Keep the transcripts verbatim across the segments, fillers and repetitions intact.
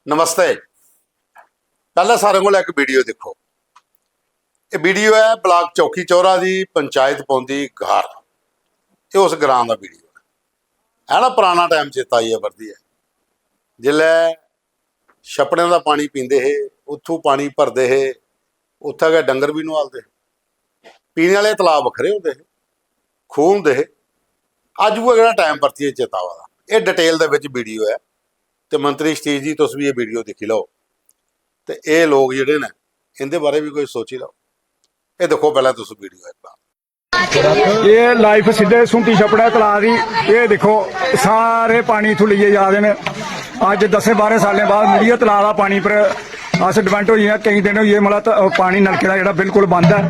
नमस्ते। पैह्लें सारें कोला इक वीडियो दिक्खो। एह् वीडियो ऐ ब्लाक चौकी चौरा दी, पंचायत पौंदी गार। एह् उस ग्रां दा वीडियो ऐ। है ना, पराना टाइम चेता आई गेआ परतियै। जिसलै छप्पड़ें दा पानी पींदे हे, उत्थूं पानी भरदे हे, उत्थै गै डंगर बी नुहालदे हे। पीने आह्ले तलाऽ बक्खरे होंदे हे, खूह् होंदे हे। अज्ज उ'ऐ जेह्ड़ा टाइम परतियै चेता आवा दा। एह् डिटेल दे बिच वीडियो ऐ। ते मंत्री सतीश जी, तुस बी एह् वीडियो दिक्खी लैओ। ते एह् लोक जेह्ड़े न, इं'दे बारे बी कोई सोची लैओ। एह् दिक्खो पैह्लें तुस वीडियो इक बार। एह् लाइफ सिद्धे सुंटी छपड़ा तलाऽ दी। एह् दिक्खो, सारे पानी इत्थूं लेइयै जा दे न। अज्ज दसें बारें सालें बाद मुड़ियै तलाऽ दा पानी पर अस डिपेंड होई गे आं। केईं दिन होई गे, मतलब, त-, पानी नलके दा जेह्ड़ा बिल्कुल बंद ऐ।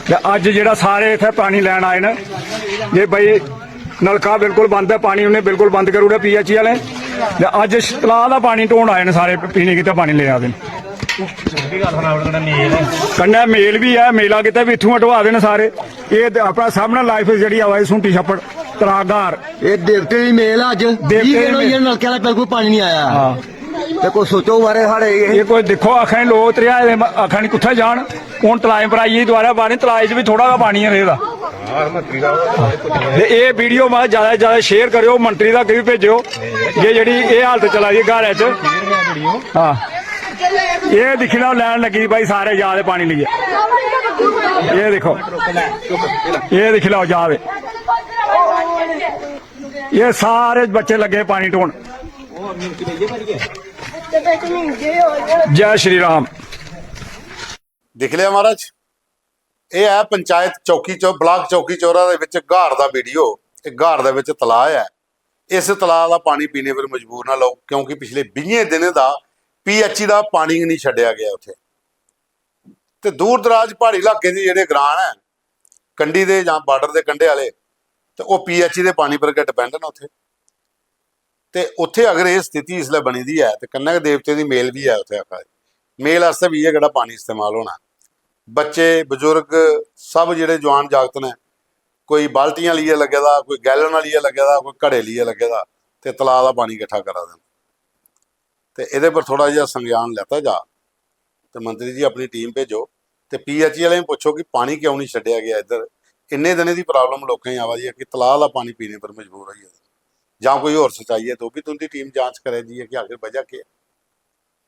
ते अज्ज जेह्ड़ा सारे इत्थै पानी लैन आए न, जे भाई नलका बिल्कुल बंद ऐ, पानी उ'नें बिल्कुल बंद करी ओड़ेआ पीएचई आह्लें। ते अज्ज तलाऽ दा पानी ढोन आए न सारे, पीने गित्तै पानी लेआ दे न। कन्नै मेल बी ऐ, मेला गित्तै बी इत्थुआं ढोआ दे न सारे। एह् ते अपना सामनै लाइफ जेह्ड़ी आवा दी सुंटी छप्पड़ तलाऽ गार। एह् देवते दी मेल ऐ अज्ज। देवते बीह् दी दिन होई मेल। गे नलके आह्ले बिल्कुल पानी निं आया। हां। ते कोई सोचो बारे साढ़े एह् एह् कोई दिक्खो, आखा दे लोक त्रेहाए दे, आखा दे कुत्थै जान। हून तलाएं पर आई गेई दोबारा पानी, तलाए च बी थोह्ड़ा गै पानी ऐ रेह्दा। ते एह् वीडियो, मतलब, ज्यादा ज्यादा शेयर करेओ, मंत्री तक बी भेजेओ। जे जेह्ड़ी एह् हालत चला दी ऐ ग्हारै च। हां, एह् दिक्खी लैओ, लैन लग्गी दी भाई, सारे जा दे पानी लेइयै। एह् दिक्खो, एह् दिक्खी लैओ, जा दे। एह् सारे बच्चे लग्गे पानी ढोन। जय श्री राम। दिक्खी लेआ महाराज, एह् ऐ पंचायत चौकी चौ ब्लाक चौकी चौरा दे बिच ग्हार दा वीडियो। एह् ग्हार दे बिच तलाऽ ऐ। इस तलाऽ दा पानी पीने पर मजबूर न लोक, क्योंकि पिछले बीहें दिनें दा पीएचई दा पानी गै निं छड्डेआ गेआ उत्थै। ते दूर दराज प्हाड़ी इलाके दे जेह्ड़े ग्रां न, कंढी दे जां बार्डर दे कंढे आह्ले, ते ओह् पीएचई दे पानी पर गै डिपेंड न उत्थै। ते उत्थै अगर एह् स्थिति इसलै बनी दी ऐ, ते कन्नै गै देवतें दी मेल बी ऐ उत्थै, आखा दे मेल आस्तै बी इ'यै केह्ड़ा पानी इस्तेमाल होना। बच्चे, बजुर्ग, सब जेह्ड़े जुआन जागत न, कोई बाल्टियां लेइयै लग्गे दा, कोई गैलन लेइयै लग्गे दा, कोई घड़े लेइयै लग्गे दा, ते तलाऽ दा पानी किट्ठा करा दे न। ते एह्दे पर थोह्ड़ा जेहा संज्ञान लैता जा। ते मंत्री जी, अपनी टीम भेजो ते पीएचई आह्लें गी पुच्छो कि पानी क्यों निं छड्डेआ गेआ इद्धर। इन्ने दिनें दी प्रॉब्लम लोकें गी आवा दी ऐ कि तलाऽ दा पानी पीने पर मजबूर होई गेदे, जां कोई होर सचाई ऐ, ते ओह् बी तुं'दी टीम जांच करै दी ऐ कि आखिर बजह केह् ऐ।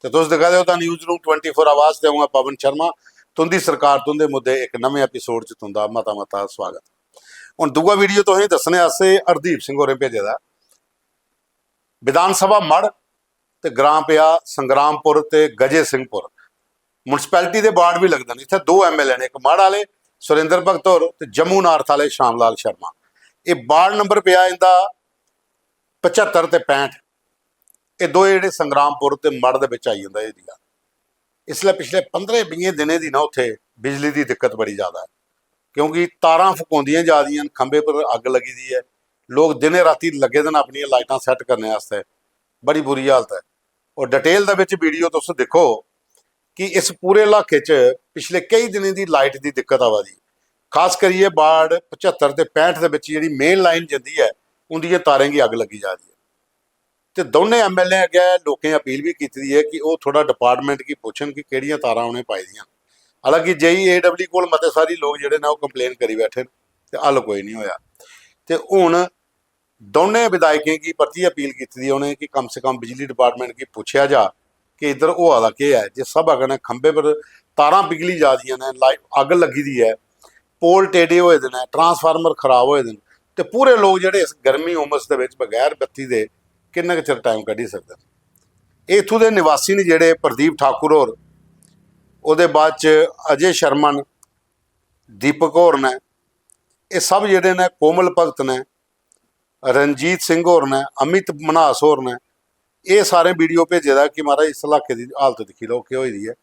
ते तुस दिक्खा दे ओ दा न्यूज़ रूम ट्वेंटी फोर आवाज, ते अ'ऊं आं पवन शर्मा। तुं'दी सरकार, तुं'दे मुद्दे, इक नमें एपिसोड च तुं'दा मता मता स्वागत। हून दूआ वीडियो तुसें दस्सने आस्तै हरदीप सिंह होरें भेजे दा ऐ। विधान सभा मढ़ ते ग्रां पेआ संग्रामपुर ते गजे सिंहपुर। म्युनिसिपैलिटी दे वार्ड बी लगदे न। इत्थै दो एमएलए न, इक मढ़ आह्ले सुरेंद्र भगत होर ते जम्मू नार्थ आह्ले श्याम लाल शर्मा। एह् वार्ड नंबर पेआ इं'दा पचत्तर ते पैंह्ठ। एह् दो जेह्ड़े संग्रामपुर ते मढ़ दे बिच आई जंदा एरिया। इसलै पिछले पंदरें बीहें दिनें दी ना उत्थै बिजली दी दिक्कत बड़ी ज्यादा ऐ, क्योंकि तारां फकोंदियां जा दियां न, खंभे पर अग्ग लग्गी दी ऐ। लोक दिनें रातीं लग्गे दे न अपनियां लाइटां सैट्ट करने आस्तै। बड़ी बुरी हालत ऐ। और डिटेल दे बिच वीडियो तुस दिक्खो कि इस पूरे इलाके च पिछले केई दिनें दी लाइट दी दिक्कत आवा दी, खास करियै वार्ड पचत्तर ते पैंह्ठ दे बिच जेह्ड़ी मेन लाइन जंदी ऐ, उं'दियें तारें गी अग्ग लग्गी जा दी ऐ। ते दौनें एमएलए अग्गें लोकें अपील बी कीती दी ऐ कि ओह् थोह्ड़ा डिपार्टमेंट गी पुच्छन कि केह्ड़ियां तारां उ'नें पाई दियां न। हालांकि जेई एडब्ल्यू कोल मते सारे लोक जेह्ड़े न, ओह् कंप्लेन करी बैठे न ते हल कोई निं होआ। ते हून दौनें विधायकें गी परतियै अपील कीती दी ऐ उ'नें कि कम से कम बिजली डिपार्टमेंट गी पुच्छेआ जा कि इद्धर होआ दा केह् ऐ, जिस स्हाबै कन्नै खंभे पर तारां पिघली जा दियां न, लाइट अग्ग लग्गी दी ऐ, पोल टेढ़े होए दे न, ट्रांसफार्मर खराब होए दे न, ते पूरे लोक जेह्ड़े इस गर्मी उमस दे बिच बगैर बत्ती दे किन्ना कुछ टाइम कड्ढी सकदे न। एह् इत्थूं दे निवासी न जेह्ड़े प्रदीप ठाकुर होर, ओह्दे बाद च अजय शर्मा न, दीपक होर न, एह् सब जेह्ड़े न, कोमल भगत न, रणजीत सिंह होर न, अमित मन्हास होर न, एह् सारें वीडियो भेजे दा कि महाराज इस इलाके दी हालत दिक्खी लैओ केह् होई दी ऐ।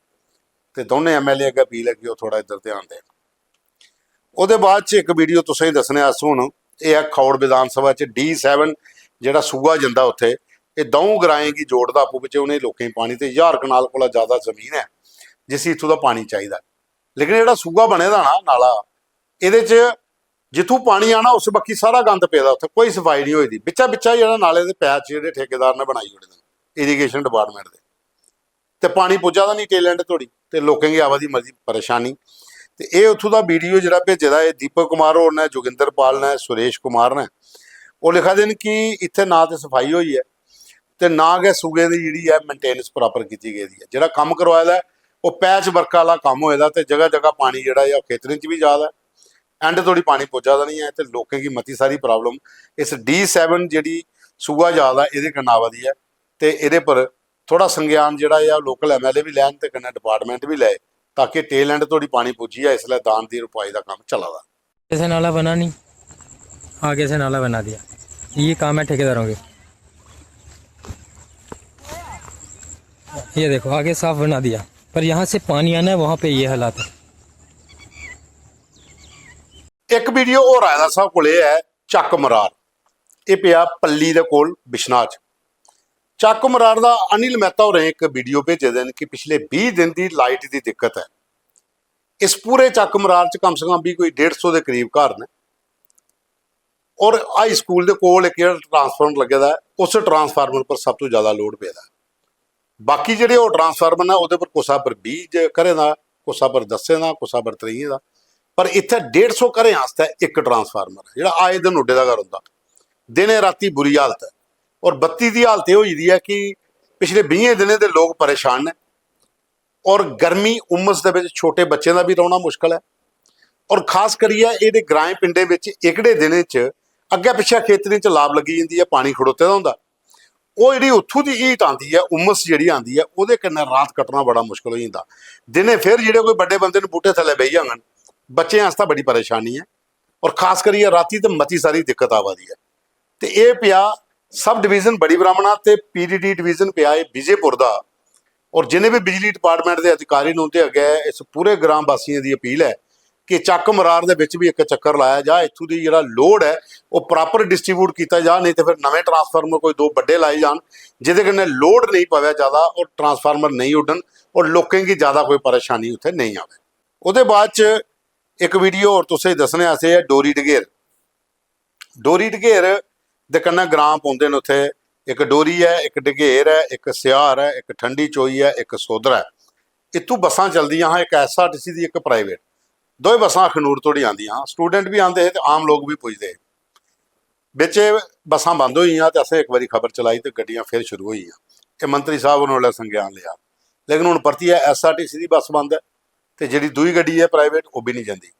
ते दौनें एमएलए अग्गें अपील ऐ कि ओह् थोह्ड़ा इद्धर ध्यान देन। ओह्दे बाद च इक वीडियो तुसेंगी दस्सने अस हून, एह् ऐ खौड़ विधान सभा च डी सैवन, जेह्ड़ा सूहा जंदा उत्थै, एह् द'ऊं ग्राएं गी जोड़दा आपूं बिच्चें, उ'नें लोकें गी पानी, ते ज्हार कनाल कोला ज्यादा जमीन ऐ जिसी इत्थूं दा पानी चाहिदा। लेकिन जेह्ड़ा सूहा बने दा ना नाला, एह्दे च जित्थूं पानी आना उस बक्खी सारा गंद पेदा, उत्थै कोई सफाई निं होई दी। बिच्चा बिच्चा जेह्ड़ा नाले दे पैच जेह्ड़े ठेकेदार ने बनाई ओड़े दे न इरीगेशन डिपार्टमेंट दे, ते पानी पुज्जा दा निं टेल एंड धोड़ी, ते लोकें गी आवा दी मती परेशानी। ते एह् उत्थूं दा वीडियो जेह्ड़ा भेजे दा, एह् दीपक कुमार होर ने, जोगिंदर पाल ने, सुरेश कुमार ने, ओह् लिखा दे न कि इत्थै ना ते सफाई होई ऐ ते ना गै सूए दी जेह्ड़ी ऐ मेंटेनेंस प्रॉपर कीती गेदी ऐ। जेह्ड़ा कम्म करोआए दा ऐ, ओह् पैच वर्क आह्ला कम्म होए दा, ते जगह जगह पानी जेह्ड़ा ऐ, ओह् खेतरें च बी जा दा ऐ, एंड धोड़ी पानी पुज्जा दा निं ऐ, ते लोकें गी मती सारी प्रॉब्लम इस डी सैवन जेह्ड़ी सूआ जा दा, एह्दे कन्नै आवा दी ऐ। ते एह्दे पर थोह्ड़ा संज्ञान जेह्ड़ा ऐ, लोकल एमएलए बी लैन ते कन्नै डिपार्टमेंट बी लै, ताकि टेल एंड धोड़ी पानी पुज्जी जा। इसलै दांद दी रुपाई दा कम्म चला दा। कैसे नाला बना नहीं, आगे से नाला बना दिया। ये काम है ठेकेदारों के। ये देखो, आगे साफ बना दिया, पर यहाँ से पानी आना है, वहाँ पे ये हालात है। इक वीडियो होर आए दा साढ़े कोल, एह् ऐ चक्क मरार। एह् पेआ पल्ली दे कोल बिश्नाह च। चक्क मरार दा अनिल मेहता होरें इक वीडियो भेजे दे न कि पिछले बीह् दिन दी लाइट दी दिक्कत ऐ। इस पूरे चक्क मरार च कम से कम बी कोई डेढ़ सौ दे करीब घर न। और हाई स्कूल दे कोल इक जेह्ड़ा ट्रांसफार्मर लग्गे दा ऐ, उस ट्रांसफार्मर पर सब तों ज्यादा लोड पेदा ऐ। बाकी जेह्ड़े होर ट्रांसफार्मर न, ओह्दे पर कुसै पर बीह् घरें दा, कुसै पर दस्सें दा, कुसै पर त्रेइयें दा, पर इत्थै डेढ़ सौ घरें आस्तै इक ट्रांसफार्मर ऐ, जेह्ड़ा आए दिन उड्डे दा गै रौंह्दा। दिनें रातीं बुरी हालत ऐ। और बत्ती दी हालत एह् होई दी ऐ कि पिछले बीहें दिनें दे लोक परेशान न। और गर्मी, उमस दे बिच छोटे बच्चें दा बी रौह्ना मुश्कल ऐ। और खास करियै एह्दे ग्राएं पिंडें बिच एह्कड़े दिनें च अग्गै पिच्छै खेतरें च लाब लग्गी जंदी ऐ, पानी खड़ोते दा होंदा। ओह् जेह्ड़ी उत्थूं दी हीट आंदी ऐ, उमस जेह्ड़ी आंदी ऐ, ओह्दे कन्नै रात कट्टना बड़ा मुश्कल होई जंदा। दिनें फिर जेह्ड़े कोई बड्डे बंदे न, बूह्टे थल्लै बेही जाङन, बच्चें आस्तै बड़ी परेशानी ऐ। और खास करियै रातीं ते मती सारी दिक्कत आवा दी ऐ। ते एह् पेआ सब डिवीजन बड़ी ब्राह्मणा ते पीडीडी डिवीजन पेआ एह् विजयपुर दा। और जिन्ने बी बिजली डिपार्टमेंट दे अधिकारी न, उं'दे अग्गें इस पूरे ग्राम वासियें दी अपील ऐ कि चक्क मरार दे बिच बी इक चक्कर लाया जा, इत्थूं दी जेह्ड़ा लोड ऐ, ओह् प्रॉपर डिस्ट्रीब्यूट कीता जा, नेईं ते फिर नमें ट्रांसफार्मर कोई दो बड्डे लाए जान, जेह्दे कन्नै लोड नेईं पवै ज्यादा और ट्रांसफार्मर नेईं उड्डन और लोकें गी ज्यादा कोई परेशानी उत्थै नेईं आवै। ओह्दे बाद च इक वीडियो होर तुसें दस्सने आस्तै ऐ डोरी डगेर। डोरी डगेर दे कन्नै ग्रां पौंदे न उत्थै। इक डोरी ऐ, इक डगेर ऐ, इक स्यार ऐ, इक ठंडी चोई ऐ, इक सोधरा ऐ। इत्थूं बस्सां चलदियां हां, इक एसआरटीसी दी, इक प्राइवेट। दोए बस्सां अखनूर धोड़ी आंदियां हां। स्टूडेंट बी आंदे हे ते आम लोक बी पुजदे हे। बिच एह् बस्सां बंद होई गेइयां ते असें इक बारी खबर चलाई ते गड्डियां फिर शुरू होई गेइयां। एह् मंत्री साहब होरें उसलै संज्ञान लेआ, लेकिन हून परतियै एसआरटीसी दी बस बंद ऐ ते जेह्ड़ी दूई गड्डी ऐ प्राइवेट, ओह् बी निं जंदी।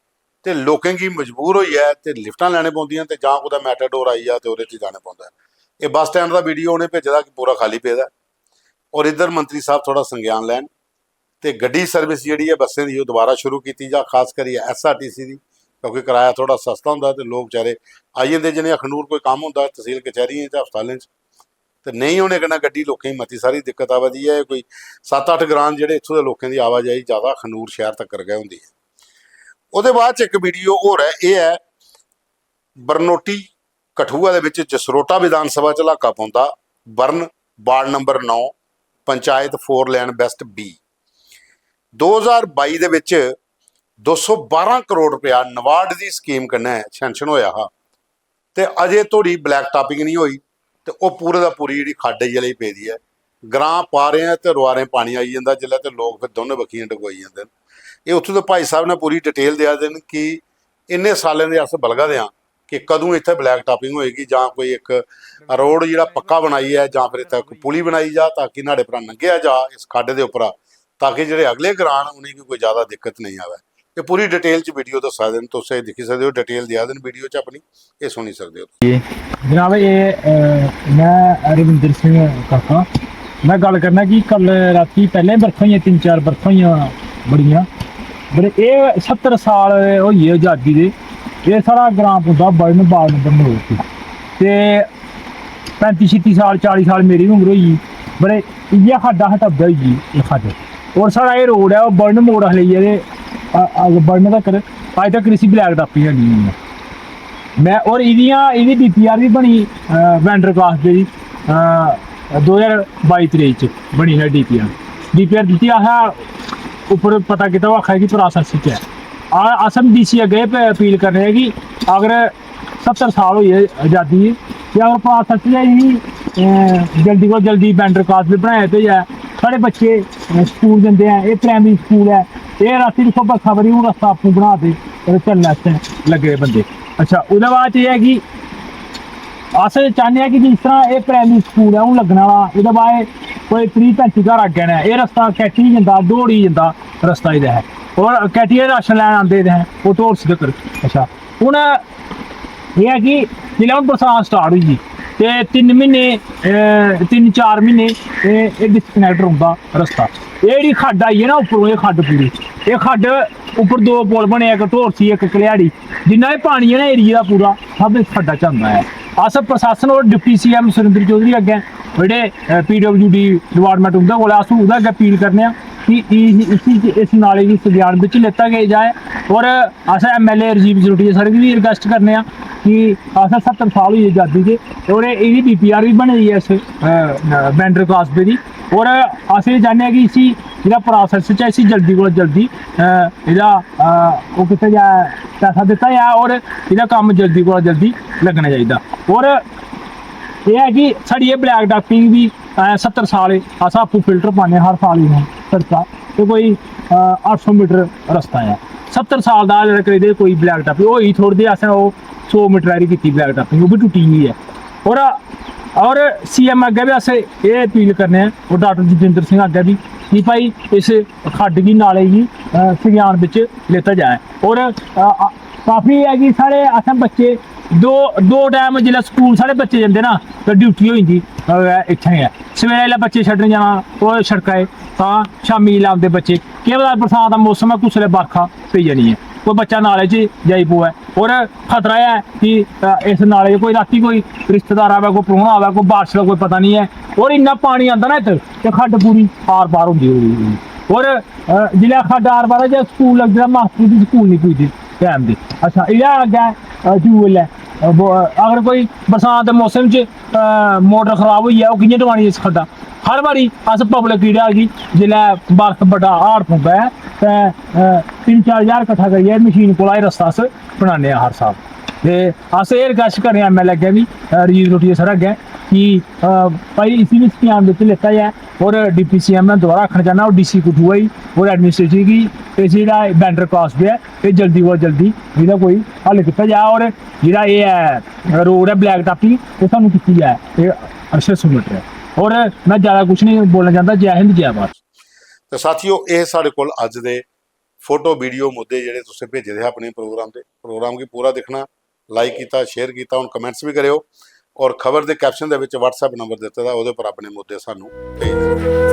ते लोकें गी मजबूर होइयै ते लिफ्टां लैने पौंदियां ते जां कुतै मैटाडोर आई जा ते ओह्दे च जाना पौंदा ऐ। एह् बस स्टैंड दा वीडियो उ'नें भेजे दा कि पूरा खाल्ली पेदा ऐ। और इद्धर मंत्री साहब थोह्ड़ा संज्ञान लैन ते गड्डी सर्विस जेह्ड़ी ऐ बस्सें दी, ओह् दोबारा शुरू कीती जा, खास करियै एसआरटीसी दी, क्योंकि कराया थोह्ड़ा सस्ता होंदा ते लोक बेचारे आई जंदे। जि'नें अखनूर कोई कम्म होंदा तसील कचैहरियें च, हस्पतालें च, ते नेईं होने कन्नै गड्डी लोकें गी मती सारी दिक्कत आवा दी ऐ। कोई सत्त अट्ठ ग्रां न जेह्ड़े, इत्थूं दे लोकें दी आवाजाही ज्यादा अखनूर शैह्र तक्कर गै होंदी ऐ। ओह्दे बाद च इक वीडियो होर ऐ, एह् ऐ बरनोटी, कठुआ दे बिच जसरोटा विधान सभा च ल्हाका पौंदा बर्न, वार्ड नंबर नौ, पंचायत फोर लेन वैस्ट बी। दो ज्हार बाई दे बिच दो सौ बारां करोड़ रपेआ नबार्ड दी स्कीम कन्नै सैंक्शन होया हा ते अजे धोड़ी ब्लैक टापिंग निं होई ते ओह् पूरे दा पूरी जेह्ड़ी खड्ड ऐ, जेह्ड़ी पेदी ऐ, ग्रां पारें ऐ ते रोआरें पानी आई जंदा जिसलै, ते लोक फिर दौनें बक्खियें डकोई जंदे न। एह् उत्थूं दे भाई साहब ने पूरी डिटेल देआ दे न कि इन्ने सालें दे अस बलगा दे आं कि कदूं इत्थै ब्लैक टापिंग होएगी जां कोई इक रोड जेह्ड़ा पक्का बनाइयै जां फिर इत्थै इक पुली बनाई जा, ताकि न्हाड़े परा लंघेआ जा इस खड्ड दे उप्परा, ताकि जेह्ड़े अगले ग्रां न उ'नेंगी कोई ज्यादा दिक्कत नेईं आवै। एह् पूरी डिटेल च वीडियो दस्सा दे न, तुस एह् दिक्खी सकदे ओ, डिटेल देआ दे न वीडियो च अपनी, एह् सुनी सकदे ओ। जनाब, एह् अ, में रविंदर सिंह काका। में गल्ल करना कि कल रातीं पैह्लें बरखां होइयां, तिन्न चार बरखां होइयां बड़ियां, पर एह् सत्तर साल होई गे अजादी दे। एह् साढ़ा ग्रांऽ पौंदा बर्न, वार्ड नंबर नौ च। ते पैंती छित्ती साल, चाली साल मेरी बी उम्र होई गेई, पर इ'यै खड्ड अस टपदे होई गे एह् खड्ड। होर साढ़ा एह् रोड ऐ, ओह् बर्न मोड़ अस लेइयै ते अ, अ, बर्न तक्कर, अज्ज तक्कर इसी ब्लैक टापिंग हैनी होई ऐ। में होर एह्दियां, एह्दी डीपीआर बी बनी, अ, वेंडर क्लास दी, अ, दो ज्हार बाई त्रेई च बनी है डीपीआर। डीपीआर दित्ती, असें उप्पर पता कीता, ओह् आखा दे कि प्रोसेस च ऐ। आ, अस डीसी अग्गें प-, अपील करने आं कि अगर सत्तर साल होई गे अजादी गी, ते अगर प्रोसेस च गै इ'नेंगी, अ, जल्दी कोला जल्दी वेंडर क्लास बी बनाया ते जाए, साढ़े बच्चे स्कूल जंदे ऐ, एह् प्राइमरी स्कूल ऐ, एह् रातीं दिक्खो बरखा बरी, हून रस्ता आपूं बना दे, चलने आस्तै लग्गे दे बंदे। अच्छा, ओह्दे बाद च एह् ऐ कि अस चाह्न्ने आं कि जिस तरह एह् प्राइमरी स्कूल ऐ, हून लग्गने आह्ला, एह्दे बाद कोई त्रीह् पैंती घर अग्गें न, एह् रस्ता कैटी जंदा, दौड़ी जंदा रस्ता एह्दा ऐ। और कैटियै राशन लैन आंदे न, ओह् ढोलसी तगर। अच्छा, हून एह् ऐ कि जिसलै हून बरसांत स्टार्ट होई गेई ते तिन्न म्हीने, अ, तिन्न चार म्हीने एह्, एह् डिस्कनैक्ट रौंह्दा रस्ता। एह् जेह्ड़ी खड्ड आई ऐ ना उप्परों, एह् खड्ड पूरी, एह् खड्ड उप्पर दो पुल बने, इक ढोलसी, इक कलेहाड़ी। जिन्ना एह् पानी ऐ ना एरिया दा पूरा, सब इस खड्डा च आंदा ऐ। अस प्रशासन और डिप्टी सीएम सुरेंद्र चौधरी अग्गें, जेह्ड़े पीडब्ल्यूडी डिपार्टमेंट, उं'दे कोल अस ओह्दे अग्गें अपील करने आं कि इसी, इसी, इस नाले गी संज्ञान बिच लैता गै जाए। और अस एमएलए राजीव जलोटिया सर गी बी रिक्वेस्ट करने आं कि असें सत्तर साल होई गे आजादी दे, और एह्दी डीपीआर बी बनी दी ऐ इस, अ, बैंडर कास्बे दी। और अस एह् चाह्न्ने आं कि इसी जेह्ड़ा प्रोसेस च ऐ, इसी जल्दी कोला जल्दी, अ, एह्दा, अ, ओह् कीता जा, पैसा दित्ता जा और एह्दा कम्म जल्दी कोला जल्दी लग्गना चाहिदा। और एह् ऐ कि साढ़ी एह् ब्लैक टॉपिंग बी, अ, सत्तर साल अस आपूं फिल्टर पाने हर साल इ'यां सड़का, ते कोई, अ, अट्ठ सौ मीटर रस्ता ऐ। सत्तर साल दा जेह्ड़ा करी दे कोई ब्लैक टॉपिंग होई थोह्ड़ी देर, असें ओह् सौ मीटर हारी कीती ब्लैक टॉपिंग, ओह् बी टुट्टी गेई ऐ। और, और सीएम अग्गें बी अस एह् अपील करने आं, और डॉक्टर जितेंद्र सिंह अग्गें बी कि भाई इस खड्ड गी, नाले गी, अ, संज्ञान बिच लैता जाए। और, अ, अ, काफी ऐ कि साढ़े असें बच्चे दो, दो टैम जिसलै स्कूल साढ़े बच्चे जंदे ना, ते ड्यूटी होई जंदी, अ, इत्थें गै। सवेरै जिसलै बच्चे छड्डन जाना, ओह् सड़का 'र, तां शामीं जिसलै औंदे बच्चे, केह् पता बरसांत दा मौसम ऐ, कुसलै बरखा पेई जानी ऐ, कोई बच्चा नाले च जाई पवै। और खतरा ऐ कि, अ, इस नाले च कोई रातीं कोई रिश्तेदार आवै, कोई परौह्ना आवै, कोई बारश दा कोई पता निं ऐ। और इन्ना पानी आंदा ना इत्त, ते खड्ड पूरी आर पार होंदी होई। और, अ, जिसलै खड्ड आर पार होई जा, स्कूल लगदे, मास्टर बी स्कूल निं पुजदे टैम दे। अच्छा, एह्दे अग्गें, अ, ट्यूबवैल ऐ, अ, ब-, अगर कोई बरसांत दे मौसम च, अ, मोटर खराब होई जा, ओह् कि'यां डुआनी इस खड्डा? हर बारी अस पब्लिक जेह्ड़ा कि जिसलै बर्फ बड्डा हाड़ पौंदा ऐ, ते, अ, तिन्न चार ज्हार कट्ठा करियै मशीन कोला एह् रस्ता अस बनाने आं हर साल। ते अस एह् रिक्वेस्ट करने आं एमएलए अग्गें बी, अ, राजीव जलोटिया सर अग्गें कि, अ, भाई इसी बी स्कैम बिच लैता जाए, और डीपी सीएम में दोबारा आखना चाहना, और डीसी कठुआ गी और एडमिनिस्ट्रेशन गी, इस जेह्ड़ा बैंडर कास्बे ऐ, एह् जल्दी कोला जल्दी एह्दा कोई हल कीता जा, और जेह्ड़ा एह् ऐ रोड ऐ ब्लैक टॉपिंग, एह् सानूं कीती जाए, एह् अड़सठ सौ मीटर ऐ। और में ज्यादा कुछ नहीं बोलना चाहता। जय हिंद, जय भारत। ते साथियो, एह् साढ़े कोल अज्ज दे फोटो, वीडियो, मुद्दे जेह्ड़े तुसें भेजे दे हे अपने प्रोग्राम दे। प्रोग्राम गी पूरा दिक्खना, लाइक कीता, शेयर कीता, हून कमेंट्स बी करेओ, और खबर दे कैप्शन दे बिच WhatsApp नंबर दित्ते दा, ओह्दे पर अपने मुद्दे सानूं भेजदे र'वो।